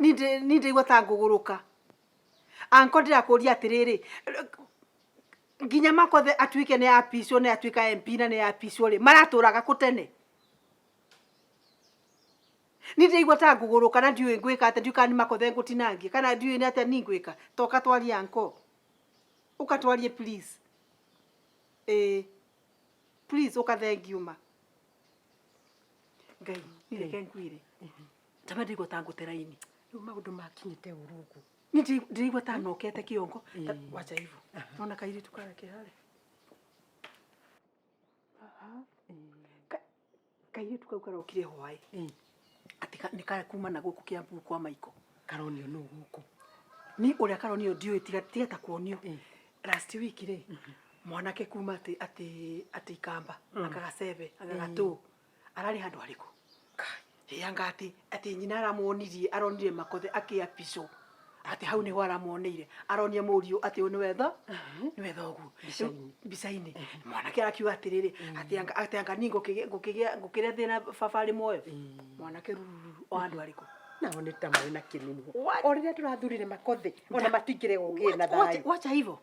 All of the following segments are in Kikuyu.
Ni ndĩraigua ta ngũgũrũka. Anko ndĩrakũria atĩrĩrĩ, nginya Makothe atuĩke nĩ apicwo, nĩ atuĩka MP na nĩ apicwo rĩ, maratũraga kũ tene? Ni ndĩraigua ta ngũgũrũka na ndiũĩ ngwĩka atĩa, ndiũĩ kana nĩ Makothe ngũtinangie kana ndiũĩ nĩ atĩa ni ngwĩka. Toka twarie anko. Ũka twarie please. Ĩĩ. Please ũka thengiũ ma. Ngai, ni reke ngwĩre. Tama ndĩraigua ta ngũte raini. Rĩu maũndũ makinyĩte ũru ũguo. Ni ndĩraigua ta nokete kĩongo. Wacha hivyo. Naona kairĩtu karĩa ke harĩa. Kairĩtu kau karokire hwaĩ. Atĩ nĩ kuma na gũkũ Kiambu kwa Maiko. Karonio nũ gũkũ? Ni ũrĩa karonio ndiũĩ tiga ta kuonio. Last week rĩ, mwanake kuma atĩ atĩ atĩ Ikamba, akagacebe, agagatũ. Ararĩ handũ harĩkũ? Ĩ anga atĩ atĩ nyina aramuonirie, aronire Makothe akĩapicwo. Atĩ hau nĩho aramuoneire. Aronia mũriũ atĩ ũyũ nĩwe tho, nĩwe thoguo. Mbica-inĩ. Mwanake arakiuga atĩrĩrĩ, atĩ anga atĩ anga niĩ ngũkĩgĩa ngũkĩrĩa thĩna baba arĩ muoyo. Mwanake rururu o handũ harĩkũ? Nao nĩ ta marĩ na kĩnunu. O rĩrĩa tũrathurire Makothe, ona matingĩrega ũgĩe na thayũ. Wacha hivyo.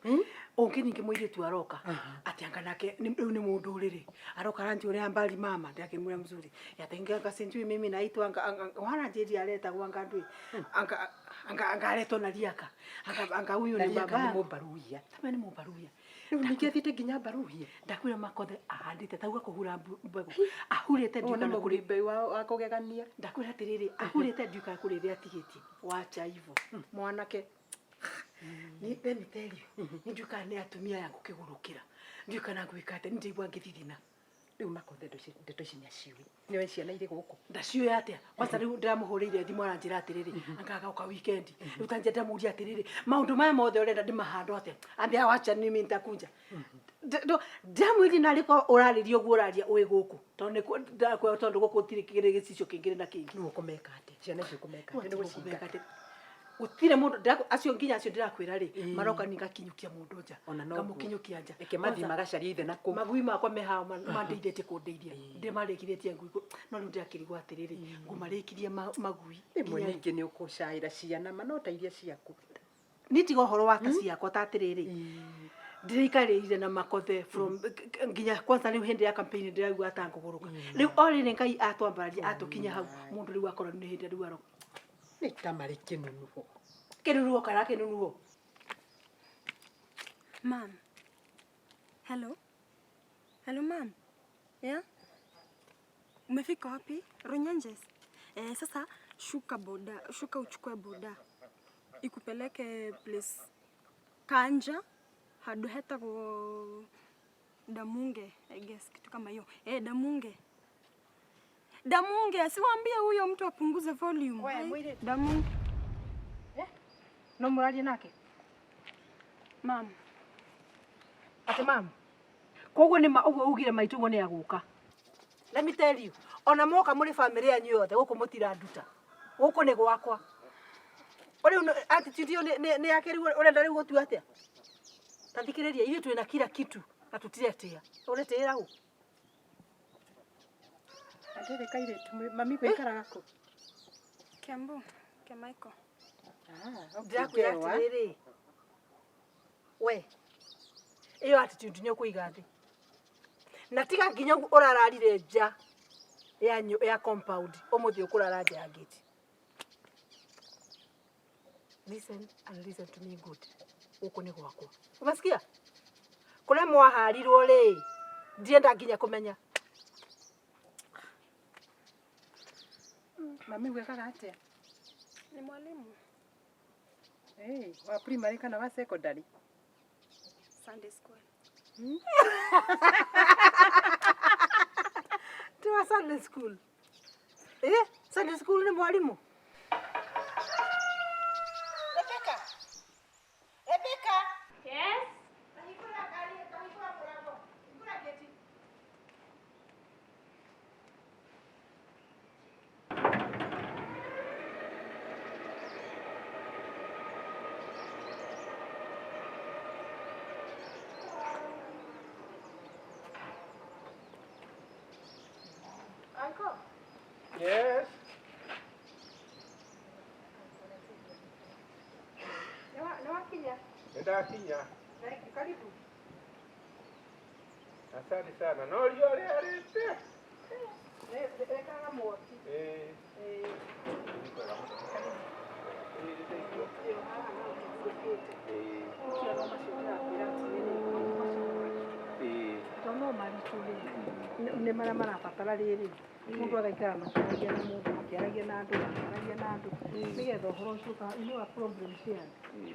Ũngĩ ningĩ mũirĩtu aroka. Atĩ anga nake rĩu nĩ mũndũ rĩrĩ. Aroka aranjũria mbali mama, ndakĩmwĩra mzuri. Ati anga sijui mimi naitwa anga anga wananjĩria aretagwo anga ndui. Anga anga anga aretwo na riaka. Anga anga huyu ni baba. Nĩ mũmbaruhia. Tama nĩ mũmbaruhia. Rĩu ningĩ athiĩte nginya mbaruhia. Ndakwĩra Makothe ahandĩte tauga kũhura mbegũ. Ahurĩte ndiũĩ kana kũrĩ mbeũ wa kũgegania. Ndakwĩra atĩrĩrĩ, ahurĩte ndiũĩ kana kũrĩ ĩrĩa atigĩtie. Wacha hivyo. Mwanake. Ni let me tell you. Ni ndiũĩ kana nĩ atumia aya ngũkĩgũrũkĩra. Ndiũĩ kana ngwĩka atĩa, ni ndĩraigua ngĩthithina. Rĩu Makothe ndeto ici nĩaciũĩ. Nĩoĩ ciana irĩ gũkũ. Ndaciũĩ atĩa? Kwanza rĩu ndĩramũhũrĩire thimũ aranjĩra atĩrĩrĩ, anga agoka weekend. Rĩu ta ndamũria atĩrĩrĩ, maũndũ maya mothe ũrenda ndĩmahandwo atĩa? Ambia wacha mimi nitakuja. Ndamwĩrire narĩ ko ũrarĩria ũguo ũraria ũĩ gũkũ. Tondũ nĩ tondũ gũkũ gũtirĩ kĩrĩ gĩcicio kĩngĩ na kĩngĩ. Rĩu ũkũmeka atĩa? Ciana icio ũkũmeka atĩa? Nĩ gũcingata. Gũtirĩ mũndũ acio nginya acio ndĩrakwĩra rĩ, maroka ni ngakinyũkia mũndũ nja. Ngamũkinyũkia nja. Reke mathiĩ magacarie ithe na kũu. Magui makwa me haha mandeithĩtie kũndeithia. Ndĩmarĩkithĩtie ngui no rĩu ndĩrakĩrigwo atĩrĩrĩ, ngũmarĩkirie magui. Rĩmwe ningĩ nĩ ũkũcaĩra ciana ma no ta iria ciaku. Niĩ tiga ũhoro wa ta ciakwa ta atĩrĩrĩ, ndĩraikarĩire na Makothe from nginya kwanza rĩu hĩndĩ ya campaign ndĩraigua ta ngũgũrũka. Rĩu o rĩrĩ Ngai atwambararia atũkinya hau, mũndũ rĩu akorwo nĩ hĩndĩ rĩu aroka. Nĩ ta marĩ kĩnunuho. Kĩnunuho kana kĩnunuho? Ma'am. Hello. Hello ma'am. Yeah? Umefika wapi? Runyenjes. Sasa shuka boda, shuka uchukue boda. Ikupeleke place Kanja handu hetagwo Damunge, I guess kitu kama hiyo. Damunge. Damunge, siwaambie huyo mtu apunguze volume. Wewe Damunge. No mũraria nake? Ma'am. Ate ma'am. Koguo nĩ ma ũguo ugire maitũ ũguo nĩ agũka. Let me tell you, ona moka mũrĩ family yanyu yothe gũkũ mũtiranduta. Gũkũ nĩ gwakwa. Rĩu attitude ĩyo nĩ yake rĩu ũrenda rĩu gũtua atĩa? Ta thikĩrĩria, ithuĩ twĩna kila kitu na tũtiretĩĩa. Ũretĩĩra ũ? Atĩrĩ kairĩtu, mami gũikaraga kũ? Kiambu, kia Michael. Ndĩrakwĩra atĩrĩrĩ, we ĩyo attitude nĩ ũkũiga thĩ. Na tiga nginya ũguo ũrararire nja ya compound, ũmũthĩ ũkũrara nja ya gate. Listen and listen to me good. Gũkũ nĩ gwakwa. Umesikia? Kũrĩa mwaharirwo rĩ, ndienda nginya kũmenya. Mami gwĩkaga atĩa? Ni mwalimu. Wa primary kana wa secondary? Sunday school. Ti wa Sunday school. Sunday school ni mwalimu? Rebecca. Rebecca. Yes. Tahingũra ngari, tahingũra mũrango. Hingũra gate. Uncle. Yes. Nĩndakinya. Thank you. Karibu. Asante sana. No riũa rĩarĩte. Rekaga mwaki. Ĩĩ. Nĩ kwega mũno. Ĩĩ, nĩndaigua. Ĩyo haha no tũhurũkĩte. Ĩĩ. Ũkĩona macio ndĩrakwĩra atĩrĩrĩ, maũndũ macio nĩ maritũ. Ĩĩ. To no maritũ rĩ, nĩ marĩa marabatara rĩrĩ, mũndũ agaikara makĩaragia na mũndũ, makĩaragia na andũ, makĩaragia na andũ, nĩgetha ũhoro ũcio you know a problem shared. Ĩĩ.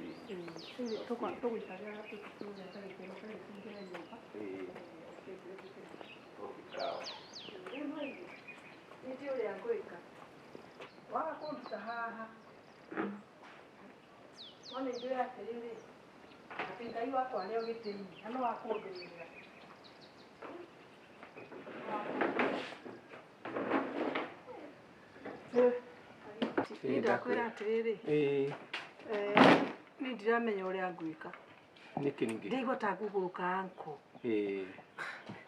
Ĩĩ, tũgũikarĩra tũgĩetha gĩkeno kĩingĩre nyũmba. Ĩĩ. Okay, sawa. Rĩu no ithuĩ, niĩ ndiũĩ ũrĩa ngwĩka. Waga kũnduta haha, no nĩ njũĩ atĩrĩrĩ, atĩ Ngai wakwa arĩ o gĩtĩ-inĩ, na no akũndũĩrĩra. Niĩ ndakwĩra atĩrĩrĩ, Ĩĩ. niĩ ndiramenya ũrĩa ngwĩka. Nĩkĩ ningĩ? Ndaigua ta ngũgũrũka anko. Ĩĩ.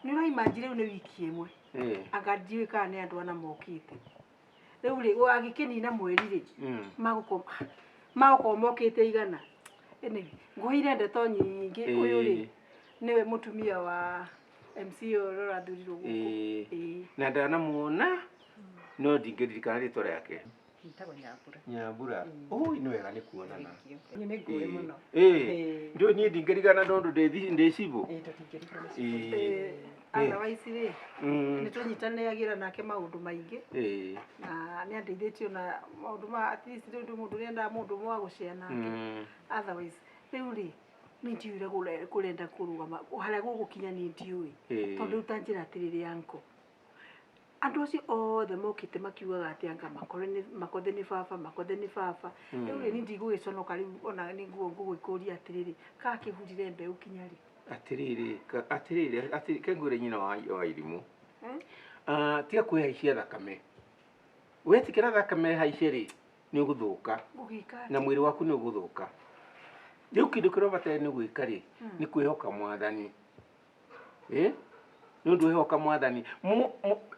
Nĩ ũraimanji rĩu nĩ wiki ĩmwe. Ĩĩ. Anga ndiũĩ kana nĩ andũ ana mokĩte. Rĩu rĩ, agĩkĩnina mweri rĩ, magũkorwo mokĩte igana. Anyway, ngũheire ndeto nyingĩ. Ũyũ rĩ, nĩwe mũtumia wa MC ũyũ ũrĩa ũrathurirwo gũkũ. Ĩĩ. Ĩĩ. Na ndanamuona no ndingĩririkana rĩtwa rĩake. Njĩtagwo Nyambura. Nyambura. Oi, nĩ wega nĩ kuonana. Niĩ nĩ ngũĩ mũno. Ĩĩ. Ndiũĩ niĩ ndingĩrigana tondũ ndĩ cibũ. Ĩĩ, tũtingĩrigana. Ĩĩ. Otherwise rĩ, nĩ tũnyitanagĩra nake maũndũ maingĩ. Ĩĩ. Na nĩ andeithĩtie na maũndũ ma at least rĩu ndĩ mũndũ ũrĩa endaga mũndũ ũmwe wa gũshare nake. Otherwise, rĩu rĩ, niĩ ndiũĩ ũrĩa kũrenda kũrũgama, harĩa gũgũkinya niĩ ndiũĩ. Tondũ rĩu ta njĩra atĩrĩrĩ uncle, andũ acio othe mokĩte makiugaga atĩ anga Makothe nĩ baba, Makothe nĩ baba. Rĩu rĩ, niĩ ndigũgĩconoka rĩu ona nĩ ngũgĩkũria atĩrĩrĩ, kana kĩhurire mbeũ kinya rĩ? Atĩrĩrĩ, atĩrĩrĩ, atĩrĩrĩ, kengwĩre nyina wa irimũ. Tiga kwĩhaicia thakame. Wetĩkĩra thakame haice rĩ, nĩ ũgũthũka. Ngũgĩka Na mwĩrĩ waku nĩ ũgũthũka. Rĩu kĩndũ kĩrĩa ũbataire nĩ gwĩka rĩ, nĩ kwĩhoka Mwathani. Nĩ ũndũ wĩhoka Mwathani.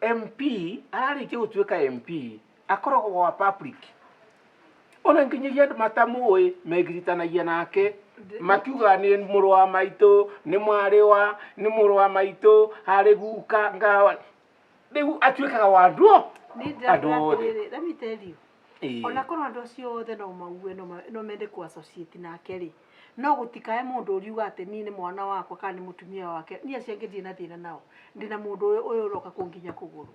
MP, ararĩkia gũtuĩka MP, akoragwo wa public. Ona nginyagia andũ matamũĩ, megiritanagia nake. Makiugaga nĩ mũrũ wa maitũ, nĩ mwarĩ wa, nĩ mũrũ wa maitũ, harĩ guka, ngawa. Rĩu atuĩkaga wa andũ andũ othe. Let me tell you. Ona korwo andũ acio othe no mauge no mende kũ associate nake rĩ, no gũtikae mũndũ ũriuga atĩ niĩ nĩ mwana wakwa kana nĩ mũtumia wake. Niĩ acio angĩ ndirĩ na thĩna nao, ndĩna mũndũ ũyũ ũroka kũnginya kũgũrũ.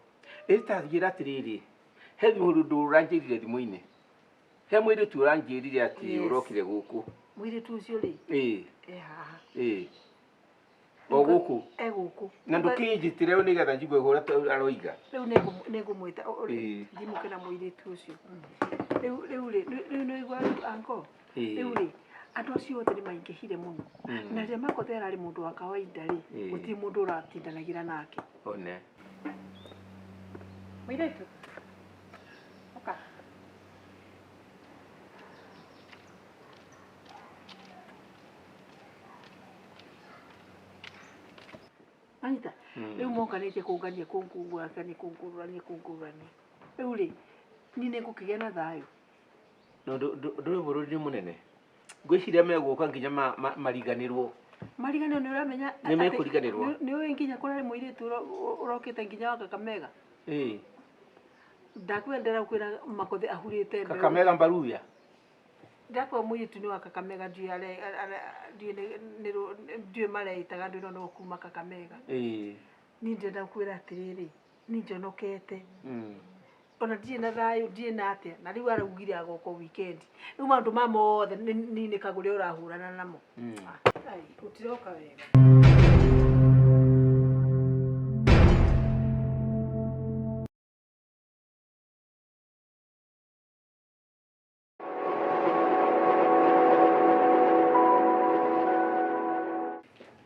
Ĩ ta njĩra atĩrĩrĩ, he mũndũ ũranjĩrire thimũ-inĩ, he mũirĩtu ũranjĩrire atĩ ũrokire gũkũ. Mũirĩtu ũcio rĩ? Ĩĩ. E haha. Ĩĩ. O gũkũ? E gũkũ. Na ndũkĩnjĩtĩre nĩgetha njigue ũrĩa aroiga. Rĩu nĩngũmwĩta ndimũke na mũirĩtu ũcio. Rĩu rĩu rĩ, rĩu nĩ ũigua rĩu uncle? Rĩu rĩ, andũ acio othe nĩ maingĩhire mũno. Na rĩrĩa Makothe ararĩ mũndũ wa kawaida rĩ, gũtirĩ mũndũ ũratindanagĩra nake. One. Mũirĩtu, ũka. Anyita, rĩu mokanĩtie kũngania kũngũrania kũngũrania kũngũrania. Rĩu rĩ, niĩ nĩngũkĩgĩa na thayũ. No ndũrĩ bũrũri nĩ mũnene. Ngwĩciria megũka nginya mariganĩrwo. Mariganĩrwo nĩ ũramenya Nĩ mekũriganĩrwo. Nĩ ũĩ nginya kũrarĩ mũirĩtu ũrokĩte nginya wa Kakamega. Ĩĩ. Ndakwendera kwĩra Makothe ahurĩte mbeũ. Kakamega Mbaruya. Ndakwĩra mũirĩtu nĩ wa Kakamega, ndiũĩ mareĩtaga ndũ no no kuma Kakamega. Ĩĩ. Niĩ ndĩrenda kwĩra atĩrĩrĩ, niĩ njonokete. Ona ndirĩ na thayũ, ndirĩ na atĩa. Na rĩu araugire agoka weekend. Rĩu maũndũ ma mothe niĩ nĩ Kagũre ũrahũrana namo. Ai, gũtiroka wega.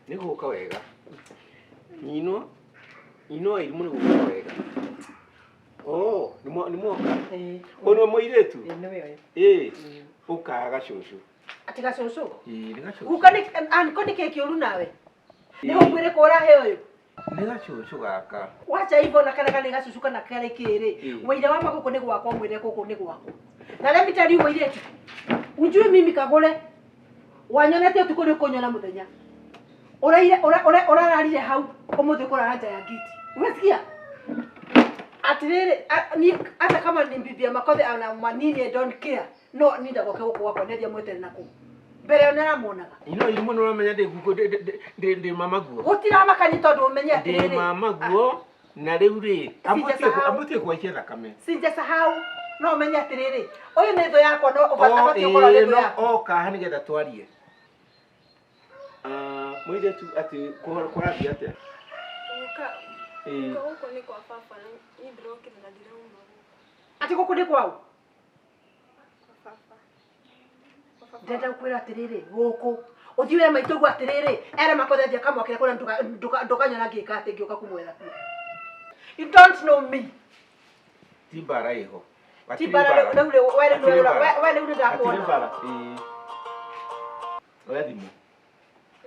Nĩ gũka wega. Nyino, nyino wa irimũ nĩ gũka wega. Oh, nĩ mwoka? Ĩĩ. Ũyũ nĩ mũirĩtu? Ĩĩ, nĩwe ũyũ. Ĩĩ. Ũkaga gacũcũ. Atĩ gacũcũ? Ĩĩ, nĩ gacũcũ. Guka nĩ, anko nĩ kĩĩ kĩũru nawe? Nĩ gũkwĩrĩ kũrahe ũyũ? Nĩ gacũcũ gaka. Wacha hivyo na kana nĩ gacũcũ kana karĩ kĩĩ rĩ? Waira wa magũkũ nĩ gwakwa, mwĩre gũkũ nĩ gwakwa. Na let me tell you mũirĩtu, ujue mimi Kagũre, Wanyonete ũtukũ nĩ ũkũnyona mũthenya. Ũraire ũrararire hau ũmũthĩ ũkũrara nja ya ngiti. Umesikia? Atiriri ni hata kama ni bibi ya Makothe ana manini I don't care. No ni ndagoke gũkũ gwakwa nĩathiĩ amwetere na kũu. Mbere ĩyo nĩaramuonaga. Ino irimũ nĩ ũramenya ndĩ guko ndĩ mama guo. Gũtiramakani tondũ ũmenye Ndĩ atĩrĩrĩ. mama guo na rĩu rĩ Sijasahau. ambutie kũhaicia thakame. Sijasahau no ũmenye atĩrĩrĩ ũyũ nĩ thũ yakwa no ũbatiĩ gũkorwo nĩ ĩĩ thũ no yakwa. oka haha nĩgetha twarie. Mũirĩtu atĩ kũrathiĩ atĩa? Guka, Ĩĩ. guka gũkũ nĩ kwa baba na niĩ ndĩrokire na ndirauma gũkũ Atĩ gũkũ nĩ kwao? kwa baba. Kwa baba. Ndĩrenda gũkwĩra atĩrĩrĩ gũkũ ũthiĩ wĩre maitũ ũguo atĩrĩrĩ ere Makothe athiĩ akamwakĩra kũrĩa ndũkanyona ngĩka atĩ ngĩũka kũmwetha kuo. You don't know me. Ti mbara ĩho. Ti mbara rĩu rĩu we rĩu Hatirĩ mbara. we rĩu nĩ Hatirĩ ndakuona. mbara. Ĩĩ. Oya thimũ.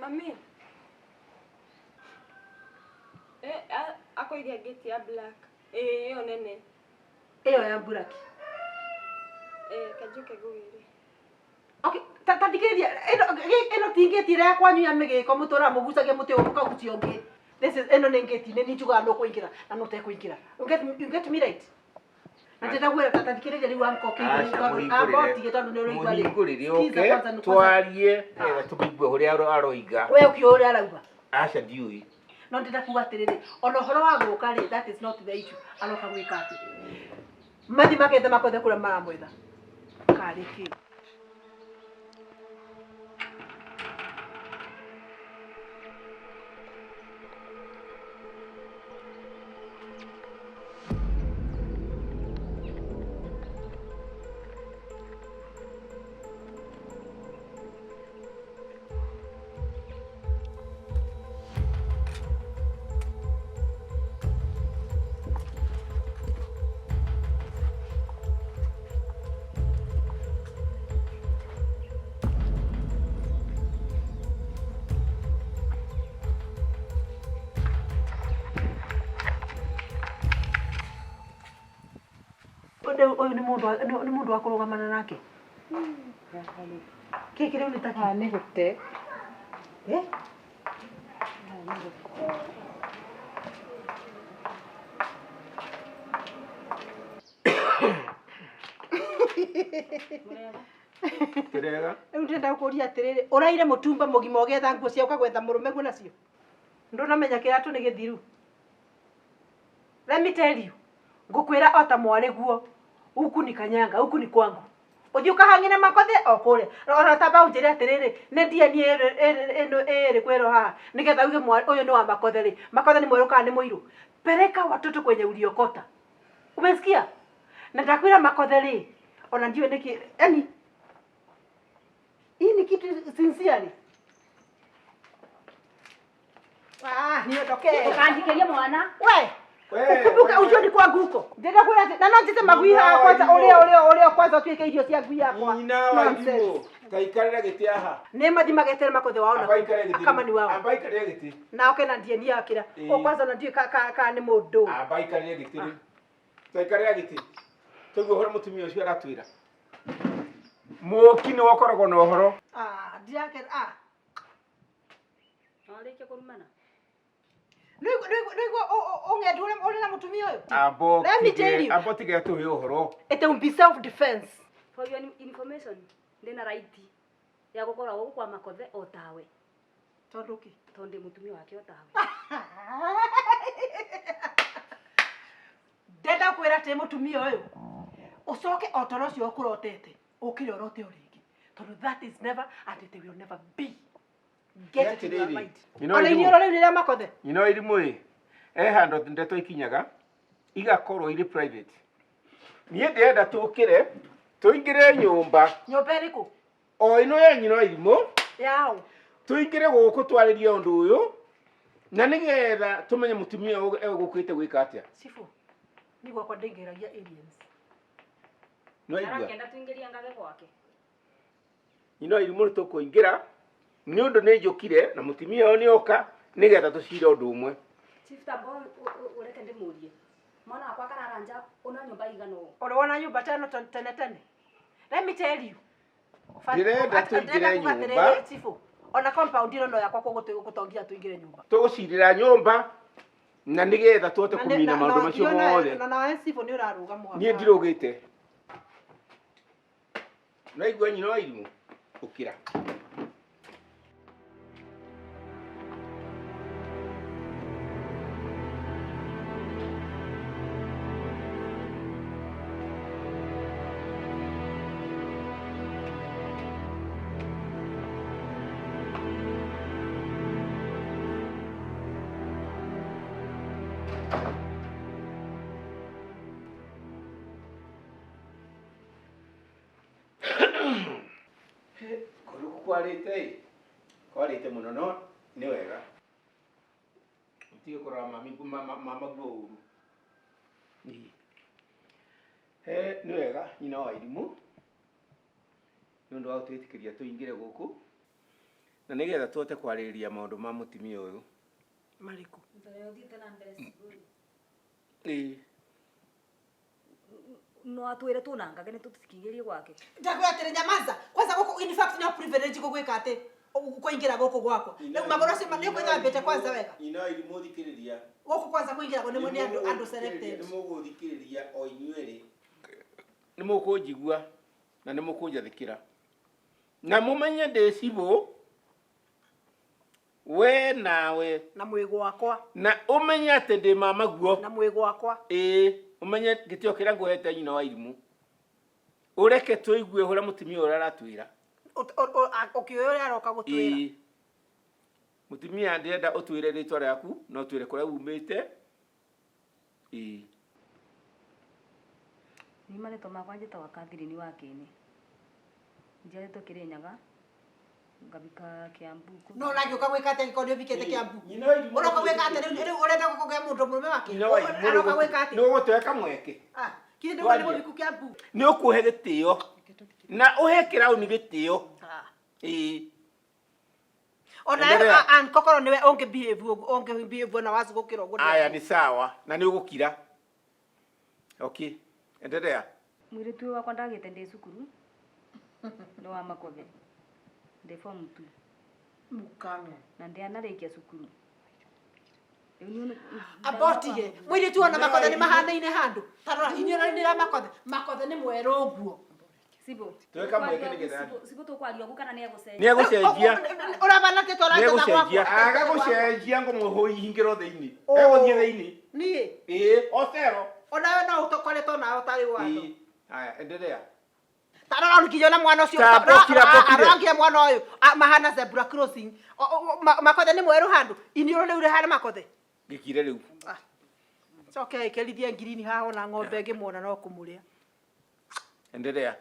Mami. Eh, akoiria gate ya black. Eh, ĩyo nene. Ĩyo ya mburaki. Eh, kanjũke ngũgĩre. Okay, ta thikĩrĩria ĩno ti ngĩti ĩrĩa ya kwanyu ya mĩgĩko mũtũraga mũgucagia mũtĩ ũyũ mũkagucia ũngĩ. This is ĩno nĩ ngĩti nĩ njugaga nũ kũingĩra na nũ ũtekũingĩra. You get me right? Na ndĩrenda gwĩra ta thikĩrĩria rĩu anko Aca, kĩigũ amba ũtige tondũ nĩ ũraigua rĩ. Mũhingũrĩre Sikiza oke kwanza nĩ kwanza. twarie nĩgetha tũmũigue ũrĩa aroiga. We ũkĩũĩ ũrĩa arauga. Aca ndiũĩ. No ndĩrenda kuga atĩrĩrĩ ona ũhoro wa gũka rĩ that is not the issue aroka gwĩka atĩ mathi makethe Makothe kũrĩa maramwetha karĩ kĩ. Ũyũ nĩ mũndũ nĩ mũndũ wa kũrũgamana nake. Gĩkĩ rĩu nĩ ta kĩ? Nĩ gũte. Eh? Tũrega. Rĩu ndĩrenda gũkũria atĩrĩrĩ ũraire mũtumba mũgima ũgetha nguo cia ũkagwetha mũrũme guo nacio ndũnamenya kĩratũ nĩ gĩthiru. Let me tell you ngũkwĩra o ta mwarĩ guo huku ni kanyanga huku ni kwangu ũthiĩ ũkahang'ĩre Makothe o kũrĩa ona tamba ũnjĩre atĩrĩrĩ nĩ DNA ĩno ĩrĩ kwĩrwo haha nĩgetha uge ũyũ nĩ wa Makothe rĩ Makothe nĩ mwerũ kana nĩ mũirũ. Peleka watoto kwenye uliokota. Umesikia? Na ndakwĩra Makothe rĩ ona ndiũĩ nĩkĩ yani hii ni kitu sincerely. Ah, niondoke. Ũkanjikĩrie mwana. We. Ukumbuka ujue ni kwangu huko. Ndĩrenda kwĩra atĩ na no njĩte magui haha kwanza ũrĩa ũrĩa ũrĩa kwanza ũtuĩke irio cia ngui yakwa. Nyina wa Nonsense. irimũ. Taikarĩra gĩtĩ haha. Nĩ mathi magetere Makothe wao na Amba ikarĩre gĩtĩ. akama ni wao. Amba ikarĩre gĩtĩ. Na oke na DNA akĩra. Ĩĩ. O kwanza na ndiũĩ ka nĩ mũndũ. Amba ikarĩre gĩtĩ rĩu. Taikarĩra gĩtĩ. Tũigue ũhoro mũtumia ũcio aratwĩra. Mũũki nĩwe ũkoragwo na ũhoro. Ah, ndirake ah. Warĩkia kũrumana. Nĩguo ũng'endu ũrĩ na mũtumia ũyũ. Amba Let me tell you. amba ũtige tũhe ũhoro. It will be self defense. For your information, ndĩna right ya gũkorwo gũkũ kwa Makothe o tawe Tondũ kĩ? tondũ ndĩ mũtumia wake o tawe. Ndenda kwĩra atĩ mũtumia ũyũ ũcoke o toro ũcio ũkũrotete ũkĩre ũrote o rĩngĩ tondũ that is never and it will never be. Get it in your Atĩrĩrĩ, mind. you know Ona irimũ- iniũrũ rĩu rĩrĩa Makothe. Nyina wa irimũ ĩ he handũ ndeto ikinyaga igakorwo irĩ private. Niĩ ndĩrenda tũkĩre tũingĩre nyũmba Nyũmba ĩrĩkũ? o ĩno ya nyina wa irimũ Yao. tũingĩre gũkũ twarĩrie ũndũ ũyũ na nĩgetha tũmenye mũtumia ũyũ egũkĩte gwĩka atĩa. Sifu. Ni gwakwa ndĩingĩragia aliens. Nĩwaigua? Arakĩenda tũingĩrie ngage gwake. Nyina wa irimũ nĩ tũkũingĩra nĩ ũndũ nĩ njũkire na mũtumia ũyũ nĩ oka nĩgetha tũcire ũndũ ũmwe. Chief tamba ũreke ndĩmũrie. Mwana wakwa akarara nja una nyũmba igana ũũ. Ũrĩ wona nyũmba teno tene tene. Let me tell you. Ndĩrenda tũingĩre nyũmba. Chifu ona compound ĩno no yakwa koguo tũgũtongia tũingĩre nyũmba. Tũgũcirĩra nyũmba na nĩgetha tũhote kũmina maũndũ macio mothe. Na nawe chifu nĩ ũrarũga mũhaka. Niĩ ndirũgĩte. Ũraigua nyina wa irimũ? Ũkĩra. Kũndũ kwarĩte ĩ, kwarĩte mũno no nĩ wega. Ũtige kũrora mami mama guo ũru. Ĩ. He nĩ wega nyina wa irimũ nĩ ũndũ wa gũtwĩtĩkĩria tũingĩre gũkũ na nĩgetha tũhote kwarĩrĩria maũndũ ma mũtumia ũyũ. Marĩkũ? Ĩ. No atwire tunangage ni tutikingirie gwake. Ndakwĩra atĩrĩ nyamaza. Kwanza gũkũ in fact no privilege gũgwĩka atĩ kũingĩra gũkũ gwakwa. Rĩu magũrũ acio nĩ ũkwĩthambĩte kwanza wega. Nyina wa irimũ thikĩrĩria. Gũkũ kwanza kũingĩragwo nĩ nĩ andũ andũ selected. Nĩ mũgũthikĩrĩria o inyuerĩ. Nĩ mũkũnjigua na nĩ mũkũnjathĩkĩra. Na mũmenye ndĩ cibũ we nawe Na mwĩgwakwa. na ũmenye atĩ ndĩ mama guo. Na mwĩgwakwa. Ĩĩ ũmenye gĩtĩo kĩrĩa ngũhete nyina wa irimũ. Ũreke tũigue ũrĩa mũtumia ũrĩa aratwĩra. Ũkĩũĩ ũrĩa aroka gũtwĩra. Ĩĩ. Mũtumia ndĩrenda ũtwĩre rĩtwa rĩaku na ũtwĩre kũrĩa umĩte. Ĩĩ. Ni marĩtwa makwa njĩtagwo Catherine wa Kĩni. Njiarĩtwo Kĩrĩnyaga ngabika Kiambu. No ũragĩũka gwĩka atĩa angĩkorwo nĩ ũbikĩte Kiambu? Nyina wa irimũ Ũroka gwĩka atĩa rĩu rĩu ũrenda kũgĩa mũndũ mũrũme wake? Nyina wa irimũ Aroka gwĩka atĩa? nĩ ũgũtũhe kamweke. Ah, kinya ndauga nĩ mũbiku Kiambu. Nĩ ũkũhe gĩtĩo na ũhe kĩrauni gĩtĩo. Ah. Ĩĩ. Ona Endelea. ankokorwo nĩwe ũngĩ behave ũguo ũngĩ behave na wacu gũkĩra ũguo. Aya nĩ sawa na nĩ ũgũkira. Okay, endelea. Mwĩrĩtu ũyũ wakwa ndagĩte ndĩ cukuru nĩ wa Makothe ndĩ form 2 Mũkang'o. na ndianarĩkia cukuru. Rĩu niĩ Abotige. Mũirĩtu ona makothe nĩ mahanaine handũ. Ta rora inyuĩ nĩ ra makothe. Makothe nĩ mwerũ ũguo. Cibu. Tuwe kamweke nĩgetha. Cibu tũkwaria ũguo kana nĩ egũcenjia? Nĩ egũcenjia. Ũrabana atĩ Nĩ tũrathana egũcenjia. gwakwa. Aga gũcenjia ngũmũhingĩro thĩinĩ. Oh. Egũthiĩ thĩinĩ. Niĩ. Ĩĩ, ocero. Onawe no ũtokoretwo nawe ũtarĩ watho. Ĩĩ. Aya, endelea. Ta rora nginya ona mwana ũcio. Ta bokira, bokire. Arora nginya mwana ũyũ mahana zebra crossing. Makothe nĩ mwerũ handũ. Iniũrũ rĩu rĩhana makothe. Gĩkire rĩu. Ah. Coke ĩkĩrithie ngirini haha ona ng'ombe ĩngĩmuona no kũmũrĩa. Endelea.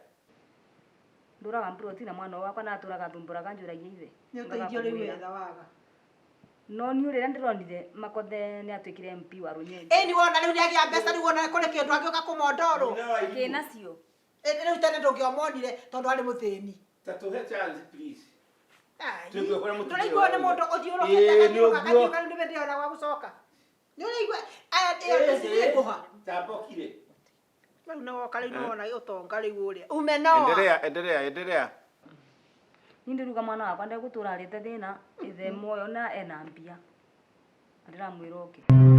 Ndũraga mburoti na mwana ũyũ wakwa na atũraga thumbũraga njũragia ithe. Nĩ ũteithio rĩu wetha waga. No niĩ rĩrĩa ndĩronire Makothe nĩ atuĩkire MP wa Rũnyenje. Ĩni wona rĩu nĩagĩa mbeca rĩu wona kũrĩ kĩndũ angĩũka kũmondorwo. Kĩnacio. Rĩu tene ndũngĩomonire tondũ arĩ mũthĩni. Ta tũhe chance please. Ai. Tũigue kũrĩa mũtumia Ndũraigua nĩ ũrauga. mũndũ ũthiũrũkĩte Ĩĩ, nĩ agathiũrũka ũguo. agathiũrũka rĩu nĩ ndĩrona gwa gũcoka. Nĩ ũraigua aya ĩyo nĩ ngũha. Ta bokire. Rĩu nĩ woka rĩu nĩ wona ũtonga rĩu ũrĩa. Umenoa. Endelea, endelea, endelea. Niĩ ndĩruga mwana wakwa ndegũtũra arĩte thĩna ithe muoyo na ena mbia. Na ndĩramwĩra oke.